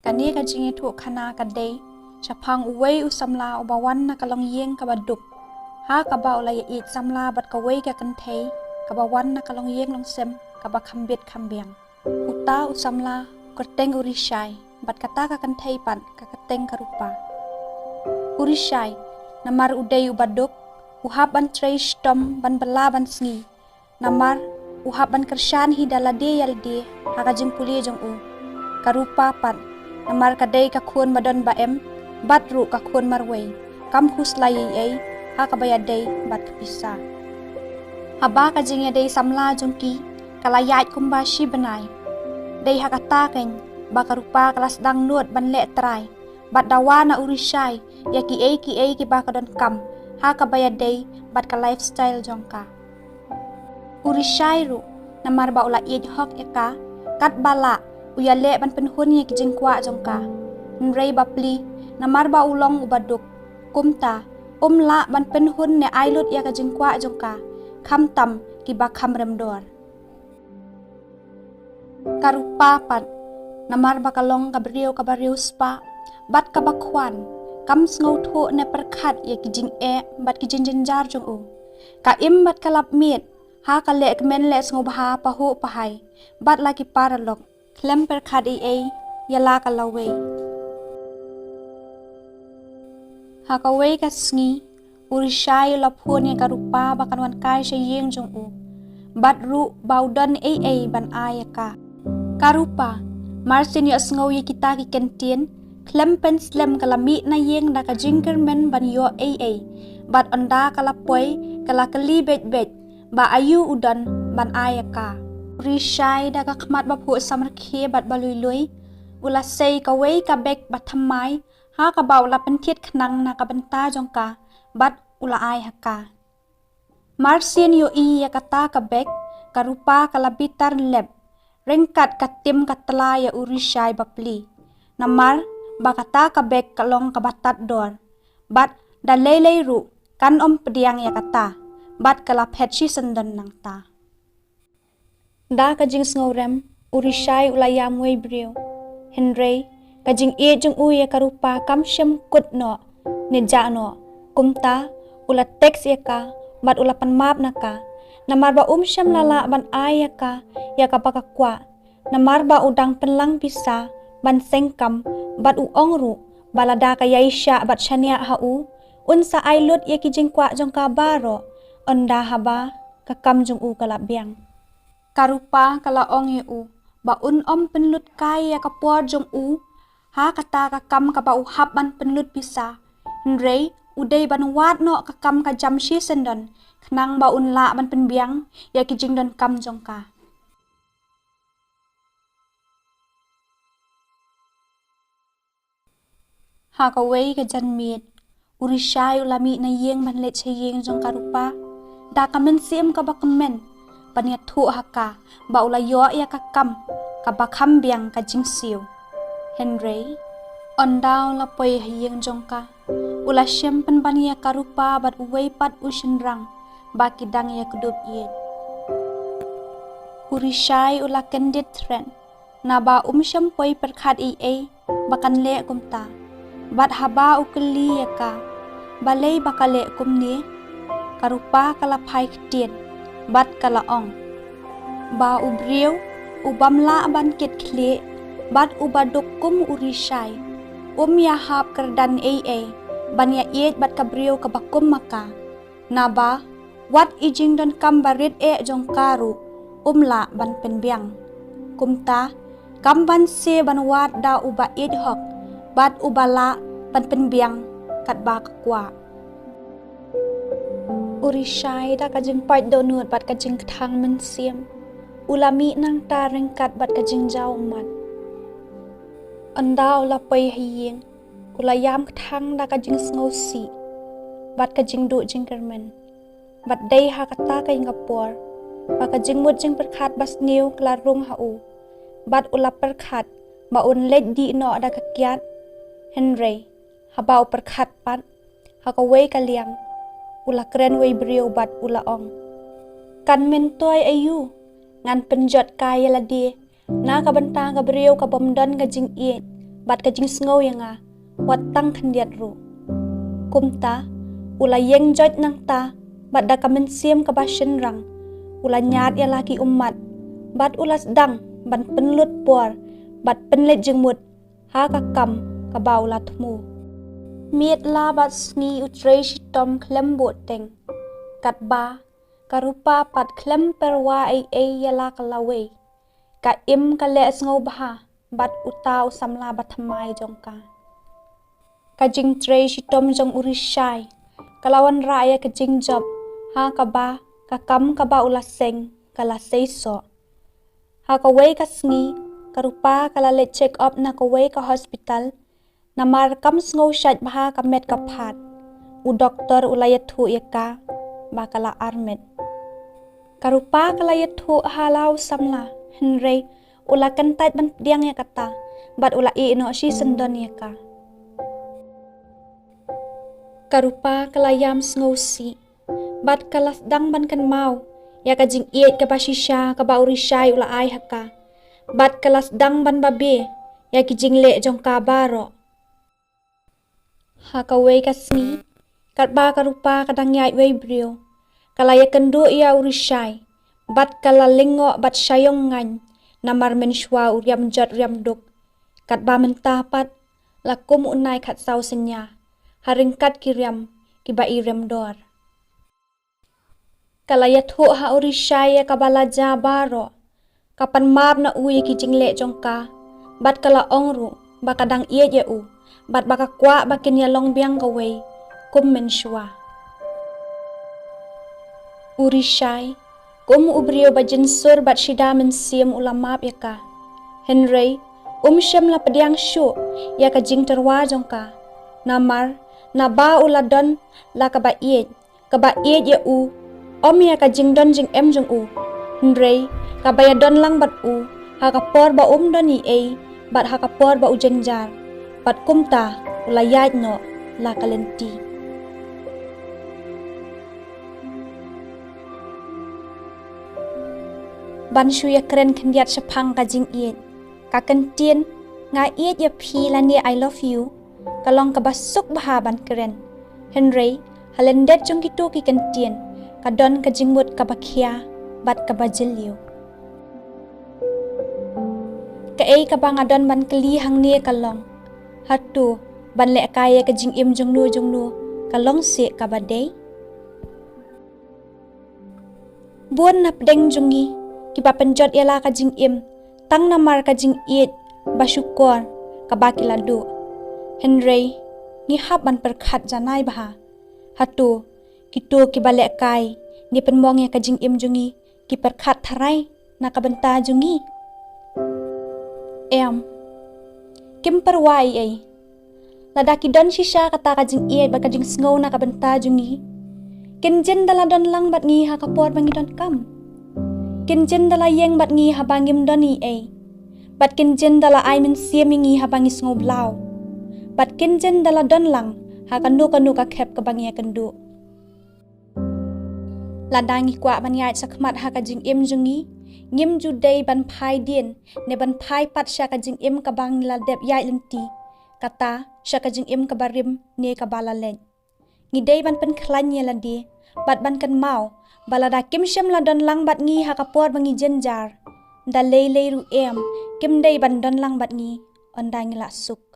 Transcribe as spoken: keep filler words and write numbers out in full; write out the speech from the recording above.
Kane ka jingïathuhkhana ka dei shaphang uwei u samla uba wan na ka longïing kaba duk, ha kaba u la ïaieit samla bad kawei ka kynthei kaba wan na ka longïing longsem kaba kham bit kham biang. Uta u samla u kyrteng u Rishai, bad kata ka kynthei pat ka kyrteng ka Rupa. U Rishai, namar u dei uba duk, u hap ban trei shitom ban bylla ban sngi. Namar u hap ban kyrshan hi da lade ïa lade ha ka jingpule jong u. Ka Rupa pat, namar ka dei ka khun ba don ba em, bad ruh ka khun marwei, kam khuslai ei ei ha kaba ïadei bad ka pisa. Haba ka jingïadei samla jong ki ka la ïaid kumba shi bnai, dei ha kata keiñ ba ka Rupa ka la sdang nud ban leh trai bad dawa na u Rishai ïa kiei kiei kiba ka donkam ha kaba ïadei bad ka lifestyle jong ka. U Rishai ruh, namar ba u la ïeit hok ïa ka, katba lah u ïaleh ban pynhun ïa ki jingkwah jong ka. Hynrei bapli, namar ba u long uba duk, kumta um lah ban pynhun ne ai lut ïa ka jingkwah jong ka, khamtam kiba kham rem dor. Ka Rupa pat, namar ba ka long ka briew kaba riewspah bad kaba khwan, kam sngewthuh ne pyrkhat ïa ki jingeh bad ki jingjynjar jong u. Ka im bad ka lap miet ha ka lehkmen leh sngewbha pahuh pahai bad la ki paralok, khlem pyrkhat ei ei ïa la ka lawei. Ha kawei ka sngi, u Rishai u la phone ïa ka Rupa ba kan wan kai sha ïing jong u, bad ruh ba u don ei ei ban ai ïa ka. Ka Rupa, marsien ïohsngew ïa kita ki kyntien, khlem pynslem ka la mih na ïing da ka jingkyrmen ban ïoh ei ei, bad ynda ka la poi ka la kylli beit beit ba aïu u don ban ai ïa ka. U Rishai da ka khmat ba phuh samrkhie bad ba lui lui, u la sei kawei ka bag ba thymmai ha kaba u la pynthied khnang na ka bynta jong ka bad u la ai ha ka. Marsien ïohi ïa kata ka bag, ka Rupa ka la bitar lep, ryngkat ka tim ka tla ïa u Rishai bapli. Namar ba kata ka bag ka long kaba tad dor, bad da lei lei ruh kan ym pdiang ïa kata, bad ka la phet shisyndon nangta. Da ka jingsngewrem, u Rishai u la ïam wei briew. Hynrei ka jingïeit jong u ïa ka Rupa kam shym kut noh ne jah noh. Kumta u la text ïa ka bad u la pan map na ka, namar ba um shym la lah ban ai ïa ka ïa kaba ka kwah, namar ba u dang pynlang pisa ban seng kam, bad u ong ruh ba lada ka ïai shah bad shaniah ha u, un sa ai lut ïa ki jingkwah jong ka baroh, ynda haba ka kam jong u ka la biang. Ka Rupa ka la ong ïa u ba un ym pynlut kai ïa ka por jong u ha kata ka kam kaba u hap ban pynlut pisa. Hynrei u dei ban wad noh ka kam ka jam shisyndon, khnang ba un lah ban pynbiang ïa ki jingdonkam jong ka. Ha kawei ka janmiet, u Rishai u la mih na ïing ban leit sha ïing jong ka Rupa da ka mynsiem kaba kmen ban ïathuh ha ka ba u la ïoh ïa ka kam kaba kham biang ka jingsiew. Hynrei ynda u la poi ha ïing jong ka, u la shem pynban ïa ka Rupa bad uwei pat u shynrang ba ki dang ïakdup ïeit. U Rishai u la kyndit thret, naba um shym poi pyrkhat ei ei ba kan leh kumta. Bad haba u kylli ïa ka balei ba ka leh kumne, ka Rupa ka la phai ktien bad ka la ong ba u briew u bym lah ban kit khlieh bad uba duk kum u Rishai um ïahap kyrdan ei ei ban ïaieit bad ka briew kaba kum ma ka. Naba wat i jingdonkam ba rit eh jong ka ruh um lah ban pynbiang. Kumta kam banse ban wad da uba ïeit hok bad uba lah ban pynbiang katba ka kwah. U Rishai da ka jingpait dohnud bad ka jingkthang mynsiem u la mih nangta ryngkat bad ka jingjaw ummat. Ynda u la poi ha ïing, u la ïam kthang da ka jingsngewsih bad ka jingduh jingkyrmen. Bad dei ha kata ka ïing ka por ba ka jingmut jingpyrkhat ba sniew ka la rung ha u, bad u la pyrkhat ba un leit dih noh da ka kiad. Hynrei haba u pyrkhat pat, ha kawei ka liang u la kren wei briew bad u la ong, kan myntoi aïu ngan pynjot kai ïa lade na ka bynta ka briew ka bym don ka jingïeit bad ka jingsngew ïa nga, wat tang khyndiat ruh. Kumta, u la ïeng joit nangta, bad da ka mynsiem kaba shynrang, u la ñiad ïa la ki ummat, bad u la sdang ban pynlut por, bad pynleit jingmut ha ka kam kaba u la thmu. Miet la bad sngi u trei shitom khlem buhteng. Katba ka rupa pat khlem pyrwa ei ei ïa la ka lawei. Ka im ka leh sngewbha bad uta u samla bathymmai jong ka. Ka jingtrei shitom jong u Rishai ka la wanrah ïa ka jingjop, ha kaba ka kam kaba u la seng ka la seisoh. Ha kawei ka sngi, ka rupa ka la leit check up na kawei ka hospital, namar kam sngew shait bha ka met ka phad. U doktor u la ïathuh ïa ka ba ka la armet. Ka rupa ka la ïathuh ha la u samla, hynrei u la kyntait ban pdiang ïa kata, bad u la ïeh noh shisyndon ïa ka. Ka rupa ka la ïam sngewsih, bad ka la sdang ban kynmaw ïa ka jingïeit kaba shisha kaba u Rishai u la ai ha ka, bad ka la sdang ban babe ïa ki jingleh jong ka baroh. Ha kawei ka sngi, katba ka rupa ka dang ïaid wei briew, ka la ïakynduh ïa u Rishai, bad ka la lyngngoh bad shaiong ngaiñ, namar mynshuwa u riam jot riam duk. Katba mynta pat, la kum u nai khatsaw synñia, ha ryngkat ki riam kiba i riam dor. Ka la ïathuh ha u Rishai ïa kaba la jia baroh. Ka pan map na u ïa ki jingleh jong ka, bad ka la ong ruh ba ka dang ïeit ïa u, bad ba ka kwah ba kin ïalong biang kawei kum mynshuwa. U Rishai, kum u briew ba jynsur bad shida mynsiem, u la map ïa ka. Hynrei um shym la pdiang shuh ïa ka jingtyrwa jong ka, namar naba u la don la kaba ïeit, kaba ïeit ïa u, ym ïa ka jingdon jingem jong u. Hynrei kaba ïadon lang bad u ha ka por ba um don ei ei, bad ha ka por ba u jynjar, bad kumta u la ïaid noh la ka lynti. Ban shu ïakren khyndiat shaphang ka jingïeit. Ka kyntien "Nga ïeit ïa phi" lane "I love you" ka long kaba suk bha ban kren. Hynrei ha lyndet jong kito ki kyntien ka don ka jingmut kaba khia bad kaba jylliew. Kaei kaba nga don ban kylli hangne ka long, hato ban lehkai ïa ka jingim jongno jongno ka long seh kaba dei? Bun na pdeng jong ngi kiba pynjot ïa la ka jingim tang namar ka jingïeit ba shukor kaba ki la duh. Hynrei ngi hap ban pyrkhat janai bha, hato kito kiba lehkai ne pynmong ïa ka jingim jong ngi ki pyrkhat tharai na ka bynta jong ngi? Em. Kim pyrwa ei ei. Lada ki don shisha kata ka jingïeit bad ka jingsngew na ka bynta jong ngi, kin jin da la don lang bad ngi ha ka por ba ngi donkam. Kin jin da la ïeng bad ngi haba ngim don ei ei. Bad kin jin da la ai mynsiem ïa ngi haba ngi sngewblaw. Bad kin jin da la don lang ha kano kano ka khep kaba ngi ïakynduh. Lada ngi kwah ban ïaid shakhmat ha ka jingim jong ngi, ngim ju dei ban phai dien ne ban phai pat sha ka jingim kaba ngi la dep ïaid lynti, kata sha ka jingim kaba rim ne kaba la leit. Ngi dei ban pynkhlaiñ ïa lade bad ban kynmaw ba lada kim shym la don lang bad ngi ha ka por ba ngi jynjar, da lei lei ruh em kim dei ban don lang bad ngi ynda ngi la suk.